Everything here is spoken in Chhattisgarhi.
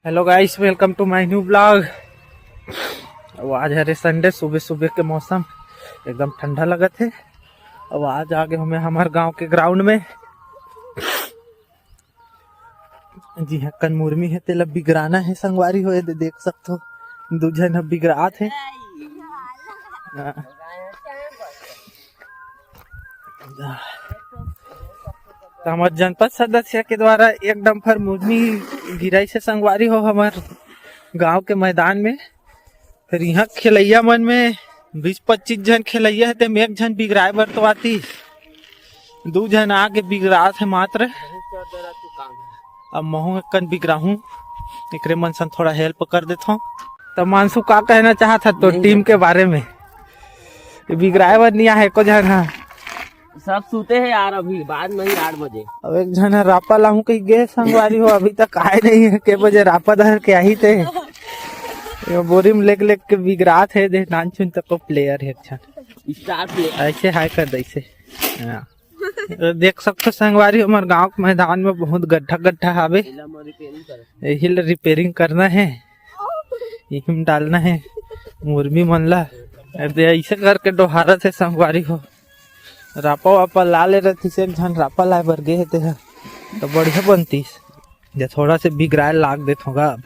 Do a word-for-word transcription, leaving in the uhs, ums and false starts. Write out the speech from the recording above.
Hello guys, welcome to my new vlog। अब आज हरे Sunday, सुबह सुबह के मौसम एकदम ठंडा लगत हे। अब आज आगे हमें हमार गांव के ground में, जी हाँ, कन मुर्मी हे, तेला बिगराना हे संगवारी हो। एदे देख सकथो, दू झन ह बिगरात हे। त हमर जनपद सदस्य के द्वारा एक डंफर मुर्मी गिराइस हे संगवारी हो, हमर गांव के मैदान में। फिर इहाँ खेलैया मन में बीस पच्चीस झन खेलैया हे, तेम एक झन बिगराए बर तो आतिस, दू झन आगे बिगरात हे मात्र। अब महूं एकन बिगराहूं, एकरे मन सन थोड़ा help कर देथों। त मानसू, का कहना चाहत हस तो नहीं। Team के बारे में? ये बिगराए बर नइ आहे एको झन ह। सब सुते हे यार, अभी बाद में ही आठ बजे। अब एक झन ह रापा लाहूं कहि गे संगवारी हो, अभी तक आए नइ हे। के बजे रापा धर के आही ते? ये बोरी में लेग लेग के बिगरात हे। दे नानचुन तको player हे एक झन। Star player। ऐसे hi कर दे, ऐसे। हाँ। देख सकथो संगवारी, हमर गांव के मैदान में बहुत गड्ढा गड्ढा हावे। एला repairing करना हे, इही में डालना हे मुर्मी मन ला। अब दे ऐसे करके डोहारत हे संगवारी हो। रापा वापा ला ले रहितिस, एक झन रापा लाए बर गे हे तेहा, त बढ़िया बनतिस। जे थोड़ा से बिगराए लाग देथों गा अब।